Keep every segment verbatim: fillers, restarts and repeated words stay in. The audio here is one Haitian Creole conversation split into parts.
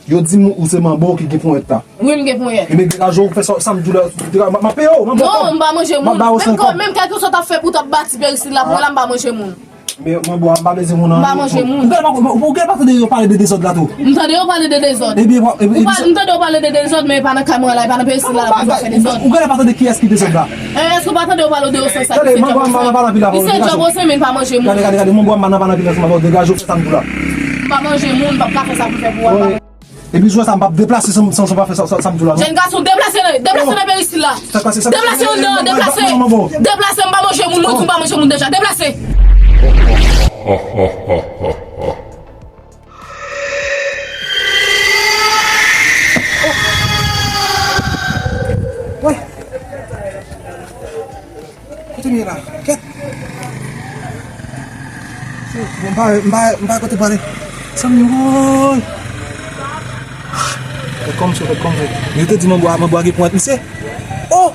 Yo di m ou se manbo ki gen ponyèt la. Wi, m gen ponyèt. Ebyen, degaje w, fè sa, sa m di w la. Degaje, m ap peye w, manbo. Non, m pa manje moun. M ap ba w senk kòb. Menm kèlkeswa w t ap fè pou w t ap bati Perisila, mwen la, m pa manje moun. Men, manbo, m pa manje moun, non. M pa manje moun. Ou genlè pa, ou genlè pa tande yo pale de dezòd la tou. M tande yo pale de dezòd. Ebyen, ebyen, m tande yo pale de dezòd, men e pa nan kay mwen la, e pa nan Perisila la pou yo fè dezòd. Ou genlè pa tande kiyès ki dezòd la. Eh, èske w pa tande yo pale de yo se sa ki se djòb ou se? Li se djòb ou se, men li pa manje moun. Gade, gade, gade, manbo, m pa nan pale anpil ansanm avè w, degaje w, fè sa m di w la. M pa manje moun, m p ap ka fè sa pou fè pou w. Epi jou sa m p ap deplase san, san, san pa fè sa, sa, sa m di w la, non. Jèn gason, deplase, deplase nan Perisila. Sa pase, sa pase. Deplase anndan, deplase. Deplase, m pa manje moun, mwen di w m pa manje moun deja. Deplase. Wè. Kote m ye la? Kèt! Bon, m pa, m pa, m pa kote prale. Zanmi, woy! Fèt kòmsi, fèt kòmsi. Yo te di manbo a, manbo a gen ponyèt misye. Oh!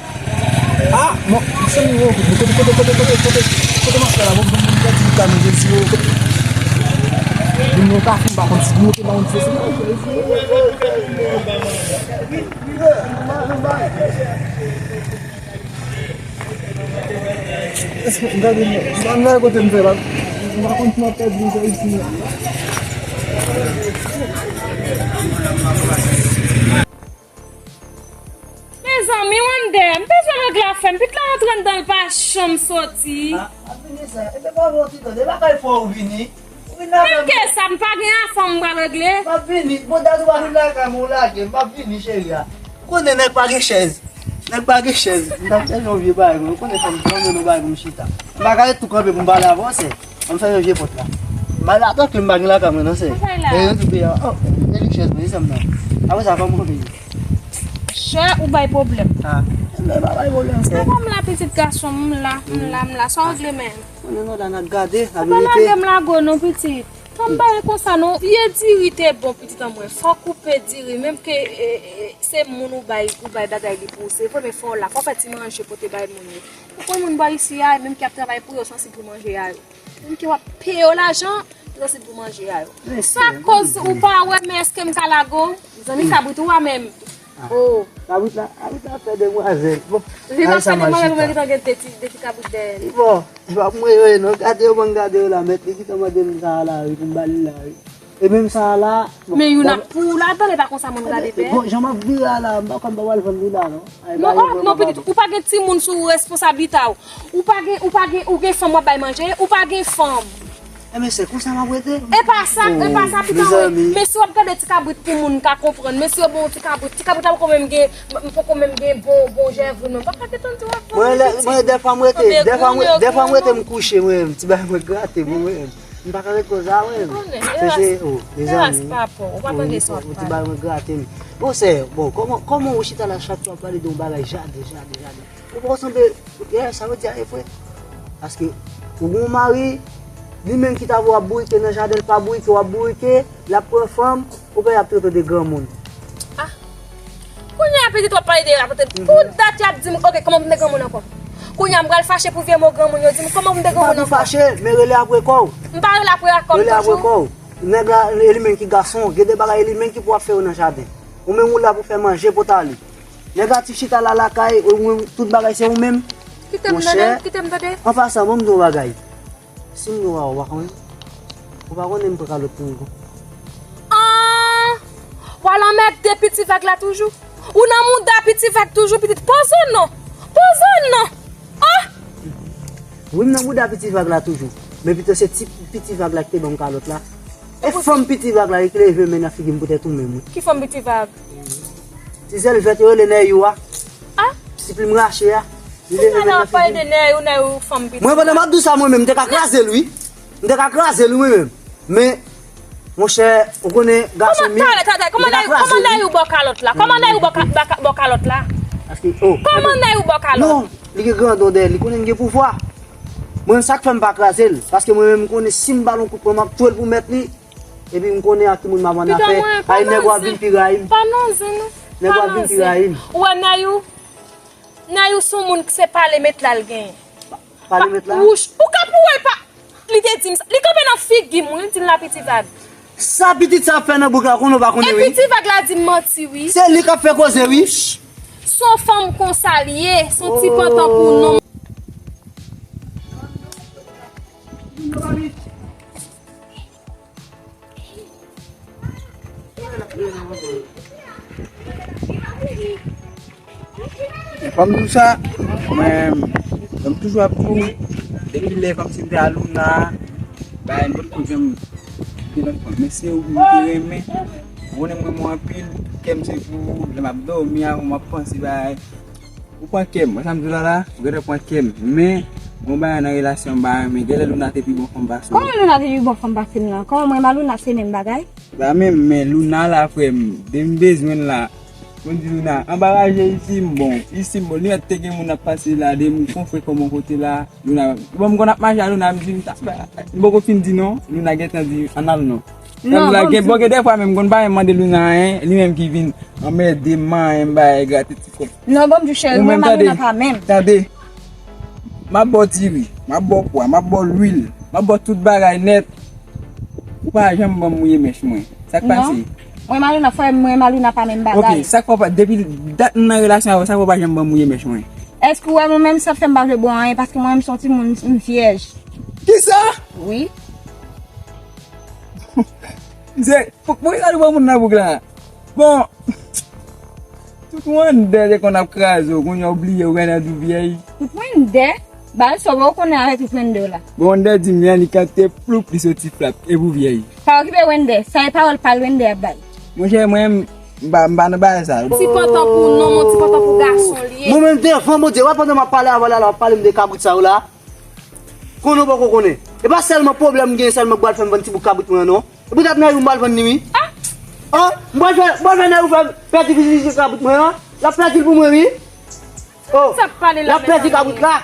Ah, mon, zanmi, oh, kote, kote, kote, kote, kote, kote m ap fè la? Bon, bon, bon, bon, bon, Jezi, oh, kote. Moun yo ka fin pa konn si, moun yo pa konn si, si. Gade, m pa nan kote m fè la. M pa konn si m ap pèdi sa isi. Mezanmi, Wonder, m bezwen regle afè m. Pitit la antre anndan, l pa janm soti. Ah, ap vini sa. Epi pa yon ti tan, de bagay fò ou vini. Menm ke sa, m pa gen afè m pral regle. M ap vini. Bon, dat ou pa vin lakay mwen, ou lage m. M ap vini, cheri a. Ou konnen nèg pa gen chèz. Nèg pa gen chèz. M t ap chèche yon vye bagay, mwen. Ou konnen fò m, fò m jwenn yon bagay pou m chita. M pa ka ret tou kanpe pou m pale avè w, sè. An m fèmen vye pòt la. M ale atake m pa gen lakay mwen, non, sè. Ou fè la? E yo tou peye. Oh, e li chèz mwen, e sa m nan. Apre sa, kòman w ye? Chè, ou bay pwoblèm. Ah, men pa bay pwoblèm, sè. Sa fè m la, pitit gason, m la, m la, m la. Sa w regle menm? Konnen non, la n ap gade, n ap lite. Ou pa lage m lago non, pitit. Tann bagay konsa non. Vye diri te bon, pitit an mwen. Fò w koupe diri, menm ke, e, e, se moun ou bay, ou bay bagay li pou ou. Se vre, men fò w la, fò w fè ti manje pote bay moun yo. Ou konn moun bò isi a, menm ki ap travay pou yo, sansib pou manje a yo. Menm ke w ap peye yo lajan, yo sansib pou manje a yo. Sa koz ou pa wè, men èske m ka lage w? Zanmi kabrit ou a menm. Oh. Kabrit la, kabrit la ap fè demwazèl. Bon, li pa fè demwazèl, mwen gentan gen de ti, de ti kabrit dèyè l. Bon, e pa pou mwen yo ye non. Gade yo, ban m gade yo la, mèt li gentan mande m sa a la, wi, pou m ba li la, wi. E menm sa a la, bon. Men youn ap pou ou ladan, e pa konsa moun gade pè. Bon, jan m ap vire a la, m pa kwè m pa pral vann li la, non. Non, oh, non, pitit, ou pa gen timoun sou responsablite a w. Ou pa gen, ou pa gen, ou gen fanm w ap bay manje, ou pa gen fanm. Enben, se konsa m ap rete. E pa sa, e pa sa, pitit an mwen. Men si w ap gade ti kabrit pou moun ka konprann, men si yo ba w ti kabrit, ti kabrit la poko menm gen, m poko menm gen bon, bon jèvrin, mwen pa ka gentan di w ap vann li, pitit. Mwen, dèfwa m rete, dèfwa m rete, m kouche, mwen menm, ti bagay mwen grate, mwen menm. M pa ka ret konsa, mwen menm. Ou konnen, se, se, oh, mezanmi. Ou pa tande sa w ap pale. Ti bagay mwen grate m. Bon, sè, bon, kòman, kòman ou chita la chak fwa w ap pale de yon bagay jaden, jaden, jaden? Ou poko sanble, yeah, sa vle di a e vre. Paske ou gon mari, li menm ki ta pou ap bourike nan jaden, l pa bourike, w ap bourike, l ap pran fanm, ou pè y ap trete w de granmoun. Ah. Kounye a pitit w ap pale de l ap trete. Pou dat y ap di m, oke, kòman pou m de granmoun ankò? Kounye a m pral fache pou vye mo granmoun yo di m, kòman pou m de granmoun ankò? Ou pa pou fache, men rele apre kò w. M pa rele apre kò m toujou. Rele apre kò w. Nèg la, e li menm ki gason, gen de bagay e li menm ki pou ap fè yo nan jaden. Ou menm ou la pou fè manje pou tali. Nèg la ti chita la lakay, ou menm tout bagay se ou menm. Kite m tande, kite m tande. An pasan, ban m di w yon bagay. Si m gen w a ou pa konnen. Ou pa konnen m pran kalòt pou ou. Ah! W al anmède Piti Vag la toujou. Ou nan mouda Piti Vag toujou, pitit. Poze w non. Poze w non. Ah! Wi, m nan mouda Piti Vag la toujou. Men pito se ti Piti Vag la ki te ban m kalòt la. E fanm Piti Vag la ki leve men nan figi m poutèt ou menm, wi. Ki fanm Piti Vag? Ti zèl vèt yo rele Nèyou a. Ah? Ti plim rache a. Li leve men nan figi m. Ou pale de Nèyou, Nèyou fanm Piti Vag. Mwen, pandan m ap di w sa, mwen menm, m te ka kraze l, wi. M te ka kraze l, wi, mwen menm. Men, monchè, ou konnen gason m ye. Kòman, talè, talè, kòman Nèyou, kòman Nèyou ba w kalòt la? Kòman Nèyou ba w ka-, ba ka-, ba w kalòt la? Paske, oh, kòman Nèyou ba w kalòt? Non, li gen grandon dèyè l, li konnen m gen pouvwa. Mwen, sa k fè m pa kraze l, paske mwen menm, m konnen si m ba l yon kout pwen, m ap touye l pou mèt li. Epi m konnen a ki moun m ap ann afè. Ay, nèg w ap vin pi rayi m. Pa nan zen non. Nèg w ap vin pi rayi m. Ou wè Nèyou? Nèyou se yon moun ki se pale met la l genyen. Pale met la? Wouch, ou ka pou wè l pa. Li te di m sa. Li kanpe nan figi m, wi, m di l la Piti Vag. Sa pitit sa ap fè nan bouk la, konnen w pa konnen, wi. Epi ti vag la di m manti, wi. Se li k ap fè koze, wi. Se yon fanm konsa l ye, se yon ti pantan pou non. Fò m di w sa, mwen, mwen toujou ap di w, depi lè kòmsi m te a Luna, bagay m potko janm gen lòt fanm. Men se ou m te renmen, ou konnen m renmen w anpil, kè m se pou ou, lè m ap dòmi, avan m ap panse bagay. Ou pran kè m, wè sa m di w la la, ou gentan pran kè m. Men, gon bagay nan relasyon m pa renmen, genlè Luna te pi bon fanm pase w. Kòman Luna te pi bon fanm pase m nan? Kòman mwen, m a Luna se menm bagay? Sa menm, men Luna la, frè m, depi m bezwen l la, mwen di Luna, anba raje isi m bon, isi m bon, li mèt te gen moun ap pase la, de moun konfrè kòman kote la, Luna, bon, m konn ap mache a Luna, m di, m ta fè, m poko fin di non, Luna gentan di, ann al non. Non, Luna, bon, gen, bon, gen dèfwa menm, m konn pa menm mande Luna anyen, li menm ki vin anmède m, manyen m, bay, grate ti kòb. Non, bon, m di cheri, mwen, m a Luna pa menm. Tande, m ap ba w diri, m ap ba w pwa, m ap ba w lwil, m ap ba w tout bagay nèt. Ou pa janm ban m mouye mèch mwen. Sa k pase? Mwen, m a Luna, frè m, mwen, m a Luna pa menm bagay. Ok, sa k fè w pa, depi dat m nan relasyon avè w, sa k fè w pa janm ban m mouye mèch mwen? Èske ou wè mwen menm sa fè m pa vle bwè anyen, paske mwen menm se yon timoun, m vyèj. Kisa? Wi. Msye, pou, poukisa nou pran moun nan bouk la? Bon, tout wondè te konn ap kraze w, kounye a w bliye w gen nan dou vyèj. Tout wondè? Ba, sa w konnen avèk tout wondè w la. Bon, wondè di m Yanika te ploup, li soti flap, e pou vyèj. Pa okipe wondè, sa e pawòl pa l wondè ap bay. Monchè, mwen, m pa, m pa nan bagay sa. Ti pantan pou non, mon ti pantan pou gason l ye. Mwen menm devan Bondye, wè pandan m ap pale avè w la, la, w ap pale m de kabrit sa yo la. Konnen w poko konnen. E pa sèlman pwoblèm m gen sèlman k pral fè m vann ti bout kabrit mwen an non. E poutèt Nèyou m pral vann li wi. Ah! M pral fè, m pral fè Nèyou fè pèdi fizifizi kabrit mwen an. L ap pèdi l pou mwen wi. Oh! L ap pèdi kabrit la.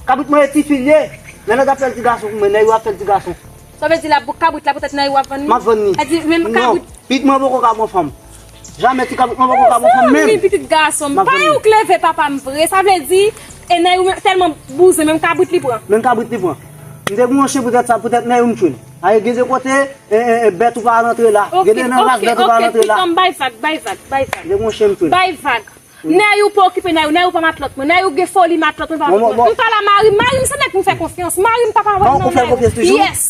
Kabrit mwen e ti fi l ye. Lè n ap fè l ti gason pou mwen, Nèyou ap fè l ti gason. Sa vle di l ap bouk kabrit la poutèt Nèyou ap vann li? M ap vann li. Sa di menm kabrit. Pitit mwen poko ka pran fanm. Jamè ti kabrit mwen poko ka pran fanm menm. Wi, pitit gason m. Pa yon k leve papa m vre. Sa vle di, e Nèyou tèlman bouzen, menm kabrit li pran. Menm kabrit li pran. M te branche poutèt sa, poutèt Nèyou m tchwe l. Aye, gen de kote, e, e, e, bèt ou pa rantre la. Gen de nan ras bèt ou pa rantre la. Bay vag, bay vag, bay vag. M te branche m tchwe l. Bay vag. Nèyou pa okipe Nèyou, Nèyou pa matlòt mwen, Nèyou gen foli matlòt mwen, pa matlòt mwen. M pa la mari m, mari m se nèg pou m fè konfyans, mari m pa ka wè nan Nèyou. Yes.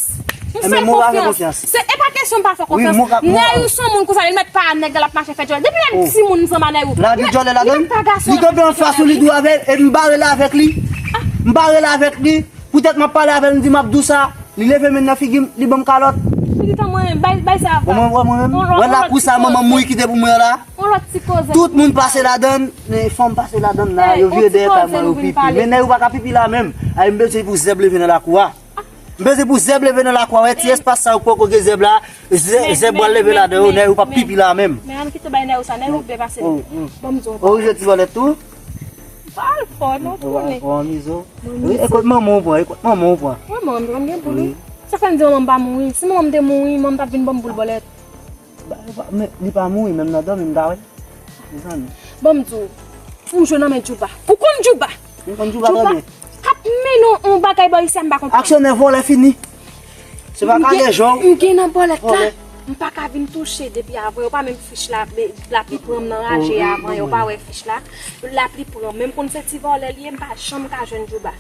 M fè l konfyans. Se, e pa kesyon m pa fè konfyans. Nèyou se yon moun konsa, li mèt pa a nèg la, l ap mache fè djòlè. Depi lè m timoun m sanm a Nèyou. Li mèt pa gason. Li kanpe anfas ou, li di w avè l, e m bare l avèk li. M bare l avèk li. Poutèt m ap pale avè l, m di m ap di w sa. Li leve men nan figi m, li ban m kalòt. Pitit an mwen, bay, bay sa. Bon, mwen, mwen, mwen menm, wè lakou sa manman m mouri kite pou mwen la. On lòt ti koze. Tout moun pase ladann, men fanm pase ladann la, yo vire dèyè kay mwen, yo pipi. Men Nèyou pa ka pipi la menm. Ay, m bezwen pou zèb leve nan lakou a. M bezwen pou zèb leve nan lakou a, wè ti espas sa yo poko gen zèb la. Zèb pral leve ladan yo, Nèyou pa pipi la menm. Men ann kite bay Nèyou sa, Nèyou byen pase. Ban m di w. Ou rive ti vòlèt tou? Pa al fò non, ou konnen. Ou anmize w. Wi, e kot manman w pran, e kot manman w pran. Wi, manman m gen boul wi. Sa fè m di manman m pa mouri. Si manman m te mouri, manman m t ap vin ban m boul bòlèt. Ba, ba, men li pa mouri, menm nan dòmi m ta wè. Mezanmi. Ban m di w, pou m jwe nan men Djouba. Ou konn Djouba? M konn Djouba trè byen. Djouba k ap mennen yon bagay bò isi a, m pa konprann. Aksyonè vòlè fini. Se pa kale jò. M gen nan bòlèt la. M pa ka vin touche depi avan yo pa menm fich la, lapli pran m nan raje avan yo pa wè fich la. Lapli pran m, men m konn se ti vòlè li ye, m pa janm ka jwenn Djouba.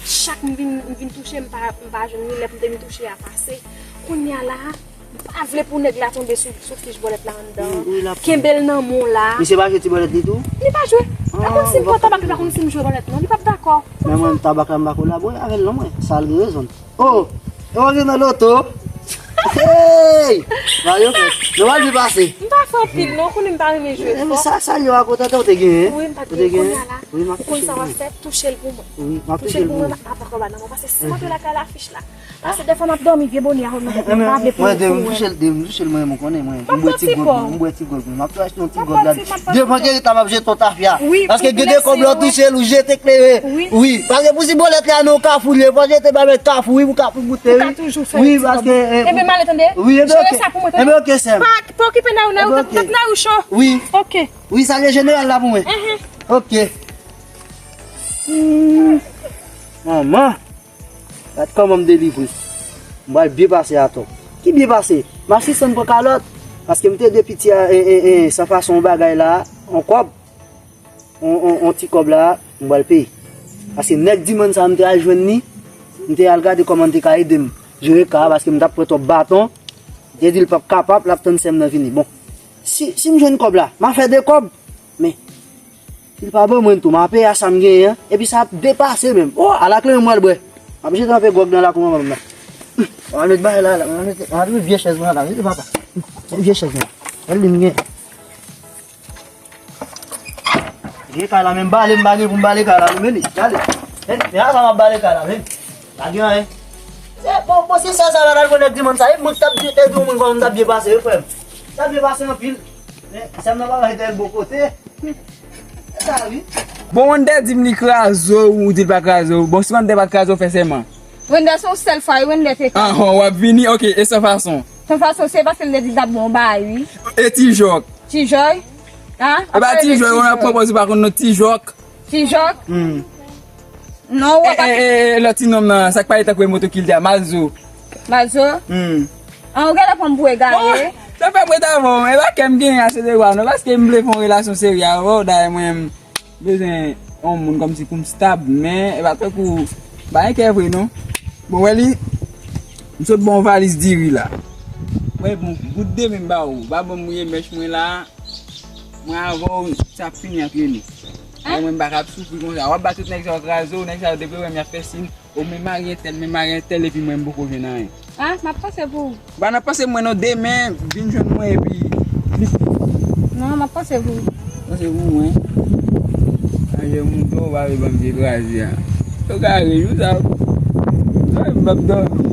Chak m vin, m vin touche, m pa, m pa jwenn li, lè m te vin touche a pase. Kounye a la, m pa vle pou nèg la tonbe sou, sou fich bòlèt la anndan. Kenbe l nan men w la. Misye pa jwe ti bòlèt li tou? Li pa jwe. E konn si m pran tabak, li pa konn si m jwe bòlèt non, li p ap dakò. Men mwen, tabak la, m pa kolabore avè l non mwen. Sa l gen rezon l. Oh! E w gen nan loto? Hey! Mario, nou pral byen pase. M pa fè anpil non, konnen m pa renmen jwe fò. Sa, sa yo akontan te w te genyen. Wi, m pa te genyen. Kounye a la, ou konn sa w ap fè, touche l pou mwen. Wi, m ap touche l pou mwen. M ap dakò ba nan mwen, paske si m antre lakay la, fich la. Paske dèfwa m ap dòmi vye bonè a, m pa vle pou ou wè. Touche l, m touche l mwen, mwen konnen mwen. M bwè ti gwòg mwen, m bwè ti gwòg mwen. M ap tou achte yon ti gwòg la. Devan Gerita m ap jete yon tafya. Paske gen de kòb lè w touche l, ou jete klere. Wi, paske pou si bòlèt la nan kafou li ye, fò jete ba mèt kafou, wi, pou kafou goute, wi. Wi, paske. Enben m ale tande. Wi, enben ok. Jere sa pou mwen tande. Enben ok, sè m. Pa, pa okipe Nayou, Nayou, tèt Nayou cho. Wi. Ok. Wi, salye jeneral la pou mwen. Ok. Manman. Gad kòman m delivre. M pral byen pase atò. Ki byen pase? M ap sispann pran kalòt, paske m te de piti a, e, e, e, san fason yon bagay la, yon kòb, yon, yon, yon ti kòb la, m pral peye. Paske nèg Dimann sa m te al jwenn li, m te al gade kòman l te ka ede m jere ka a, paske m t ap pran twòp baton, m te di l p ap kapab, l ap tann sè m nan vini. Bon, si, si m jwenn kòb la, m a fè de kòb, men, si l pa ban mwen l tou, m a peye a sa m genyen an. Epi sa ap depase menm. O, ala kleren m pral bwè. M ap jete anpe gwòg nan lakou manman m nan. M al met bagay la, la. M al met, m al met vye chèz mwen la. Mete papa. Met vye chèz mwen. Gade li m gen. Vye kay la menm bale m pa gen pou m bale kay la. Men li, gade. Men, men a sa m ap bale kay la, men. Pa gen anyen. Se, bon, bon, se sa, sa la, l al pran nèg Dimann sa. E mwen k t ap byen, te di w moun kòman m t ap byen pase, wi, frè m. M t ap byen pase anpil. Men, sè m nan pa bay tèl bon kote. Bon, Wender di m li kraze w, ou di l pa kraze w. Bon, si Wender pa t kraze w, fè sèman. Wender se yon sèl fwa, wi, Wender te kraze. Ahon, w ap vini, oke, e san fason. San fason, se paske l te di l t ap bon bagay, wi. E Ti Jòk. Ti Jòy? A? E pa Ti Jòy, w ap pran pòz ou pa konn non Ti Jòk. Ti Jòk? Hmm. Non, w ap... E, e, e, lòt ti nonm nan, sa k pale tankou e moto kilti a, Malzo. Malzo? Hmm. An, ou genlè pran m pou egare. Bon, sa fè m ret avè w, men e pa kè m genyen ase de wa non, paske m vle fè yon relasyon serye avè w, dayè mwen, m bezwen yon moun kòmsi pou m stab, men e pa tankou, pa gen kè vre non. Bon, wè li, m sot ba w yon valiz diri la. Mwen, bon, gout de men m ba ou, pa ban m mouye mèch mwen la, mwen avè w, sa ap fini antre nou. An? Mwen, m pa ka ap soufri konsa, w ap ba tout nèg sa yo kraze w, nèg sa yo depi yo wè m y ap fè siy. O, men mari entèl, men mari entèl, epi mwen m poko jwenn anyen. A, m ap panse pou ou. Ou pa nan panse mwen non, demen, vin jwenn mwen epi li. Non, m ap panse pou ou. Panse pou mwen. Manje moun tou, ou pa vle ban m vye kraze a. Yo ka ri, jou sa. Sa m p ap dòmi.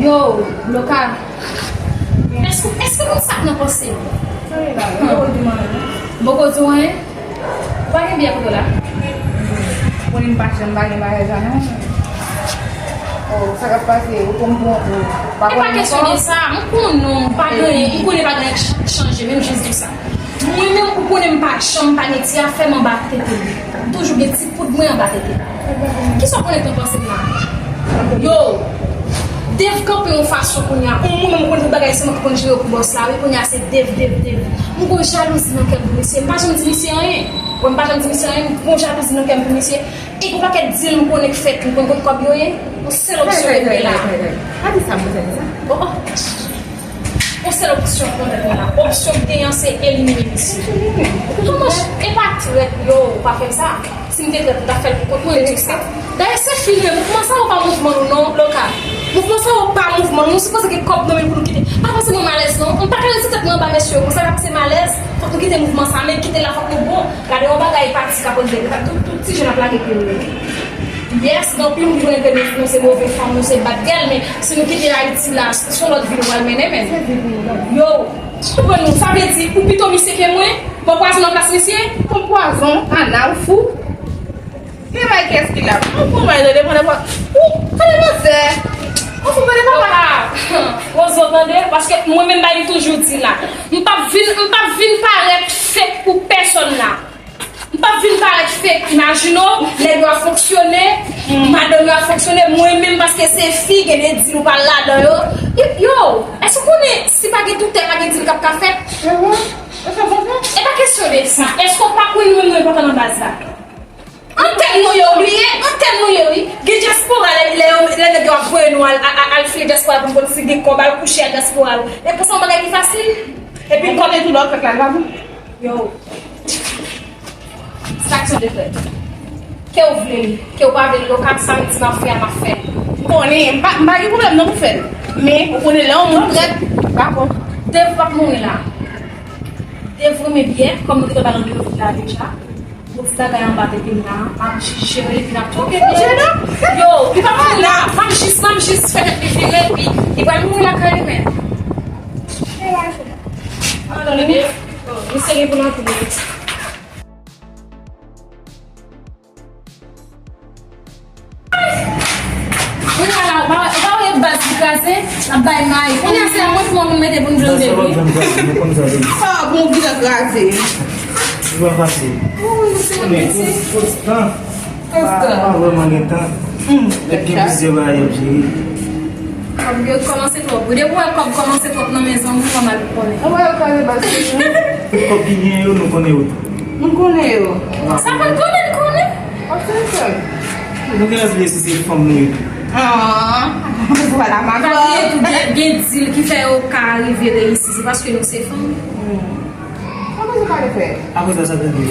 Yo, Loka. Èske, èske ou konn sa k nan panse m? Sa ye la, ou poko di m anyen non. Ou poko di w anyen? Ou pa gen biyè kote w la? Ou konnen m pa janm pa gen bagay sa non. O, sa k ap pase, ou konn pran, ou pa konnen ankò? E pa kesyon de sa, m konnen w pa genyen, m konnen pa genyen k ch-, k chanje, men m jis di w sa. Mwen menm, ou konnen m pa janm pa gen ti afè m anba tete m. M toujou gen ti poud mwen anba tete m. Kisa w konnen k nan panse m la? Yo, Dave kanpe yon fason kounye a. Ou mwen menm, ou konn tout bagay, se mwen ki konn jere pou bòs la, wi, kounye a se Dave, Dave, Dave. M gon jalouzi nan kè m pou misye. M pa janm di misye anyen. Bon, m pa janm di misye anyen, m gon jalouzi nan kè m pou misye. E gon pakèt dil m konnen k fèt, m konn kot kòb yo ye. Yon sèl opsyon ki gen la. Pa di sa, mwen sa. O, o. Yon sèl opsyon k nan tèt mwen la. Opsyon k genyen an se elimine misye. Kòman ch-, e pa trèt, yo, ou pa fè m sa. Si m te trèt, m t ap fè l pou kont mwen, m di w sa. Dayè, se fini, mouvman sa yo pa mouvman nou non, Loka. Mouvman sa yo pa mouvman nou, nou sipoze gen kòb nan men pou nou kite. Pa pase mwen malèz non, m pa ka rete tèt mwen anba mesye yo konsa, pa pase malèz, fòk nou kite mouvman sa, men kite l la fòk nou bon. Gade yon bagay pati k ap rive, tout, tout ti jèn ap lage pye yo. Yes, gen anpil moun ki konnen ke nou, nou se move fanm, nou se bad girl, men si nou kite Ayiti la, se yon lòt vi nou pral mennen menm. Yo, konprann nou, sa vle di, ou pito misye ke mwen, pran pwazon nan plas misye? Pran pwazon, Ana, ou fou? Gen may kiyès ki la? Ou pran may nan devan, devan. Ou, tande manzè. Ou fou, tande papa. Rozo, tande, paske mwen menm, bagay m toujou di la. M p ap vin, m p ap vin parèt fake pou pèsonn la. M p ap vin parèt fake, imajine w, nèg yo ap fonksyone, madanm yo ap fonksyone, mwen menm paske se fi, gen de dil ou pa ladan yo. Yo, èske w konnen si pa gen doutè, pa gen dil k ap ka fèt? E pa kesyon de sa. Èske w pa konn nou menm nou enpòtan nan baz la? Antèn nou ye w li ye, antèn nou ye wi. Gen dyaspora lè, lè, lè nèg yo ap voye nou al, al, al, al file dyaspora pou n konn si gen kòb, al kouche ak dyaspora yo. E pou sa yon bagay ki fasil. Epi m konnen tou lè w fèk la, l pa bon. Yo. Distraksyon de fèt. Ke w vle li, ke w pa vle li, Loka, sa m di m ap fè a, m ap fè l. M konnen, m pa, m pa gen pwoblèm non pou fè l. Men, ou konnen lè yon moun trèt, dakò. Dev p ap mouri la. Dev renmen biyè, kòm nou te konn pale anpil la deja. Bon, ti bagay anba tete m la, m ap jis jere l, epi n ap tou byen. Yo, li p ap mouri la, m ap jis, m ap jis fè tèt li vire, epi li pral mouri lakay li menm. Misye gen pou l antre. Kounye a la, ou pa, ou pa wè baz li kraze? L ap bay may. Kounye a se a mwen pou mwen mete pou m blende wi. Ah, bon, vidan kraze. Li pa fasil. Wi, wi, se yon meti. Konstan. Konstan. Pa vrèman gen tan. Nèg gen plizyè bagay y ap jere. Kòb yo kòmanse twòp. Depi w wè kòb kòmanse twòp nan men zanmi w, pa mal konnen. Ou wè yo kale bas. Tout kòb ki gen yo, nou konnen yo tou. Nou konnen yo. Sa pa konnen, nou konnen. Ap fè sa. Nou gen lè bliye si se fanm nou ye tou. Ah, voilà ma. Pa bliye tou, gen, gen dil ki fè yo ka rive reyisi, se paske nou se fanm. Sa mwen se pale fè? Apre sa, sa te di?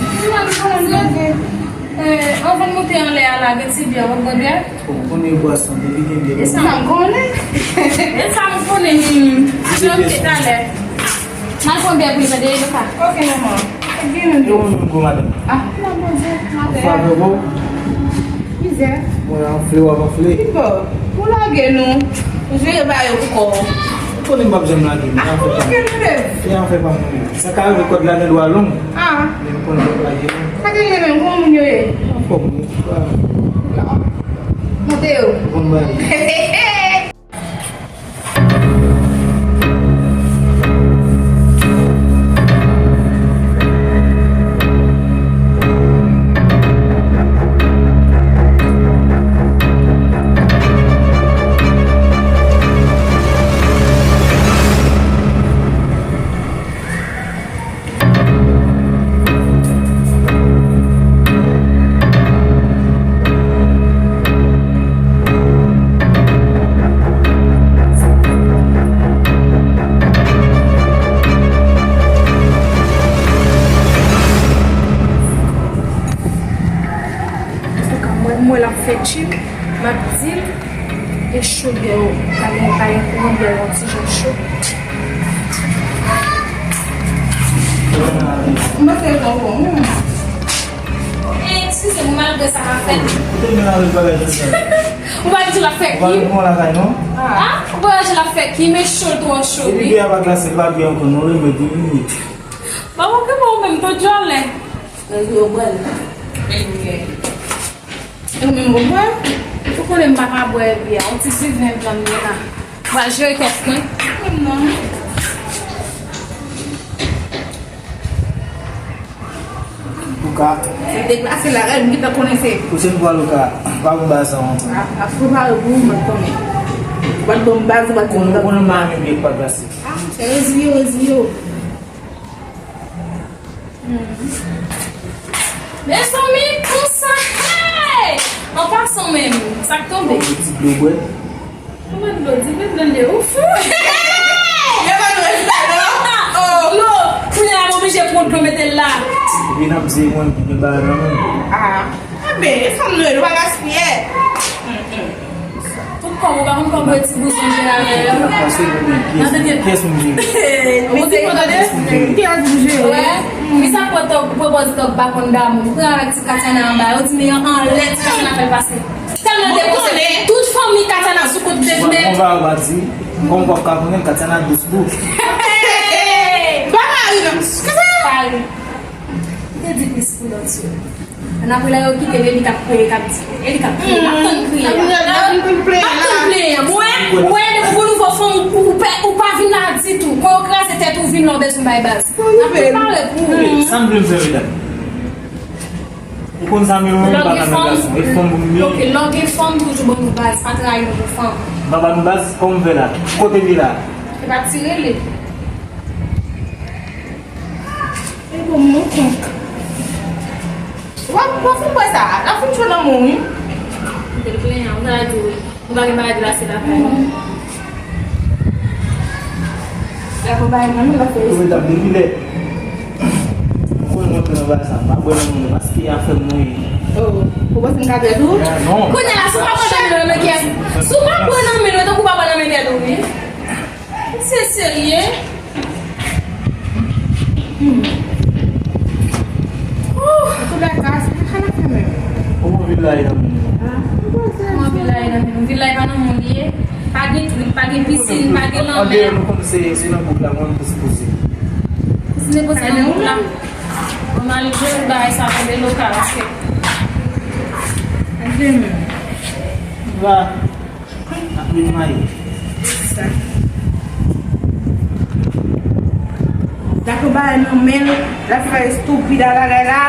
Anvan n moute anlè a la, gen ti byè, w ap bwè byè? Ou konnen bwason, depi gen byè. E sa m konnen. E sa m konnen, m ap oke talè. M al pran byè pou li, tande, Luka. Oke, manman. Gen yon. Yo, yon gwo madanm. Ah, non, Bondye, madanm. Favè, bon. Mizè. Mwen anfle, w ap anfle. Pipo, ou lage nou. Ou jere bagay yo pou kò w. Ou konnen m p ap janm lage, men anfè pa mwen. Fè anfè pa mwen. Sa ka rive kòd la gen dwa long. Ah. Men m konnen m p ap lage non. Sa te rive menm, kòman moun yo ye? Anfòm, wi. Monte yo. Bon bagay. Antouka, mwen, mwen l ap fè tchip, m ap di l, e cho byè yo, pa gen, pa gen kouran, byè yo yon ti jan cho. Mwen se yon bon. Eh, eskize m, malgre sa ka fèt. Ou te vin avèk bagay sou sa. Ou pa di l ap fè ki? Ou pa vin pran lakay, non? Ah, ou pa di l ap fè ki, men cho l twò cho, wi. Epi byè a pa glase, li pa byen ankò, non, remèd, wi. Ba, ou ke bon, menm, to djòlè. Yo bwè l. Ou menm ou bwè? Ou konnen m pa ka bwè byè. Yon ti diven blan m ye la. Ou pral jere kèk mwen. Menm non. Luka. Se deplase la, rèd, m gentan konnen se. Pwochèn fwa, Luka, pa pou baz sa ankò. A, ap prepare pou ou, mwen konnen. Ou pa t ban m baz, ou pa t ban m baz. Ou konnen m pa renmen byè k pa glase. A, se reziye, reziye w. Mezanmi, konsa, hey! An pasan menm, sa k tonbe? Yon ti dlo bwè. Kòman dlo? Di men dlo de ouf. Yo pa dlo sa non. Oh. Dlo. Kounye a, m oblije pran dlo mete l la. Epi n ap di mwen, gen bagay nan men. Ah. Enben, e fanm nou ye, nou pa gaspiye. Tout kòb ou pa konn kòb yo ti bouzen jere avè yo. Nan tete. Kiyès moun jere? Ou di konn tande? Kiyès moun jere? Wè. Ki sa pran tòg, pran pòz tòg pa konn damou. Pran avèk ti Katiana anba, yo di men anlè ti Katiana fè l pase. Tèlman dekonse. Tout fanmi Katiana sou kont de nèt. Konn pa yo pa di, konn pa ka konnen Katiana dous bou. Pa mari non. Kisa? Pari. Li te di plis pou lòt yo. Ann apre la yo kite l, e li k ap kriye, k ap di, e li k ap kriye, l ap tann kriye a. L ap tann plenyen. Mwen, mwen, depi pou nouvo fanm, ou, ou, ou pa, ou pa vin la ditou. Kon yo kraze tèt ou, vin la w bezwen bay baz. N ap prepare pou ou. Sa m vle m fè medam. Ou konn sa m renmen, m pa ka nan gason. E fanm pou m ye. Ok, lè w gen fanm, toujou ban nou baz, pa trayi nou pou fanm. M pa ba nou baz, kòman m fè la? Kote m ye la? E pa tire li. E bon, mwen konk. W ap, w ap fin bwè sa, l ap fin cho nan men w, wi. Mwen te plenyen, mwen ta di wi. Mwen pa gen bagay glase lakay mwen. Gade yon bagay nan men l ap fè. Ou met ap depi lè. Mwen konn mwen pran bagay sa, m pa bwè nan moun, paske afè m mwen ye. Oh, ou panse m ka pèdi w? Ah, non. Kounye a la, si w pa bwè nan men l, men kiyès? Si w pa bwè nan men l, tankou w pa bwè nan men tèt ou, wi. Se serye? Hmm. Ou la ka, se sa n ap fè menm. Ou anvi la e nan moun. Ah, ou anvi la e nan moun. Vil la e pa nan moun li ye. Pa gen trip, pa gen pisin, pa gen lanmè. Andeyò nou konn se, se nan bouk la, mwen m plis poze. Pisin e poze nan bouk la. Bon, malgre bagay sa tonbe lokal, paske. Andeyò menm. Va. Ap vin mayi. Sa. Ak yon bagay nan men l, l ap fè estupida bagay la.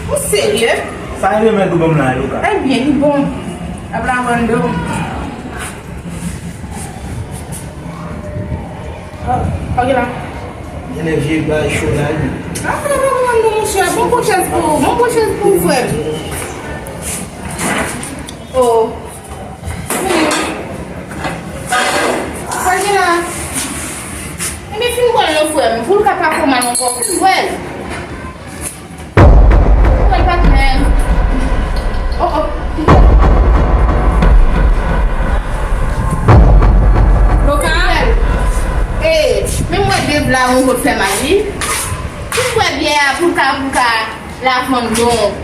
Ou serye? Sa e remèd ou ban m la, Luca? Ebyen, li bon. L ap lavann do. Oh, ok la. Gen lè vye bagay cho la, wi. Ah, non, non, non, non, monchè. Bon, bon chèz pou ou. Bon, bon chèz pou ou, frè m. Oh. Sa gen la? Ebyen, fin bwè l non, frè m. Pou l ka pa fè w mal ankò, fin bwè l. Fin bwè l, patnè. Oh, oh. Luca? Eh, men mwen de vla yon kout fè mal, wi. Fin bwè byè a pou l ka, pou l ka lavann don.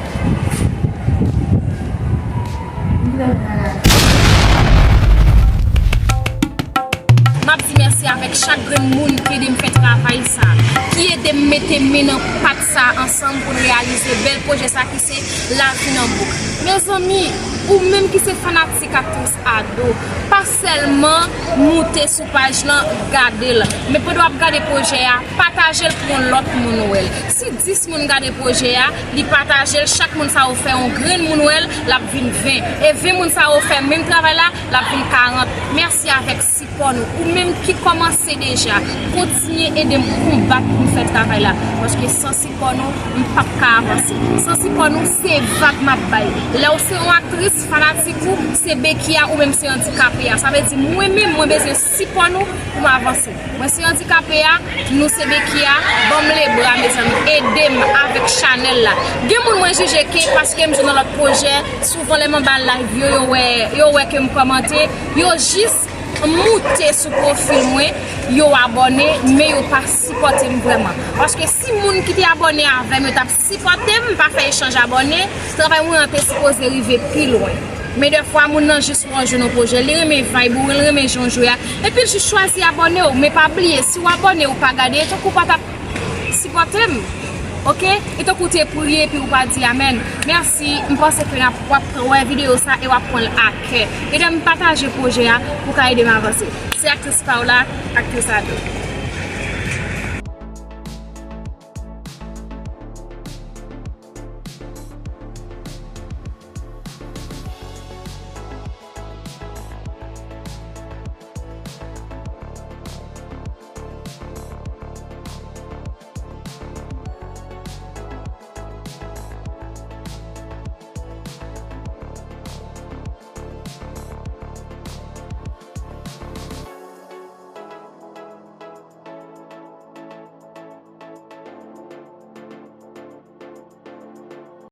M ap di mèsi avèk chak grenn moun ki ede m fè travay sa, ki ede m mete men nan pat sa ansanm pou n reyalize bèl pwojè sa ki se Lavi nan Bouk. Mezanmi, ou menm ki se fanatik aktris Ado, pa sèlman moute sou paj lan, gade l, men pandan w ap gade pwojè a, pataje l pou yon lòt moun wè l. Si dis moun gade pwojè a, li pataje l, chak moun sa yo fè yon grenn moun wè l, l ap vin ven. E ven moun sa yo fè menm travay la, l ap vin karant. Mèsi avèk sipò nou. Ou menm ki kòmanse deja, kontinye ede m konbat pou m fè travay la. Paske san sipò nou, m p ap ka avanse. San sipò nou, se vag m ap bay. Lè w se yon aktris, fanatik ou, se beki a, ou menm se andikape a. Sa vle di, mwen menm, mwen bezwen sipò nou pou m avanse. Mwen se andikape a, nou se beki a, ban m lebra, mezanmi, ede m avèk chanèl la. Gen moun mwen jije ke paske m jwe nan lòt pwojè, souvan lè m anba live yo, yo wè, yo wè ke m kòmante, yo jis moute sou pwofil mwen, yo abòne, men yo pa sipòte m vrèman. Paske si moun ki te abòne avè m, yo t ap sipòte m, pa fè echanj abòne, travay mwen an te sipoze rive pi lwen. Men dèfwa, moun nan jis wè w jwe nan pwojè, li renmen vibe ou, li renmen jan w jwe a, epi l jis chwazi abòne w. Men pa bliye, si w abòne, ou pa gade, e tankou w pa t ap sipòte m. Oke? E tankou w te priye, epi w pa di amèn. Mèsi, m panse ke n ap, w ap wè videyo sa e w ap pran l a kè. Ede m pataje pwojè a pou w ka ede m avanse. Se aktris pa w la, aktris Ado.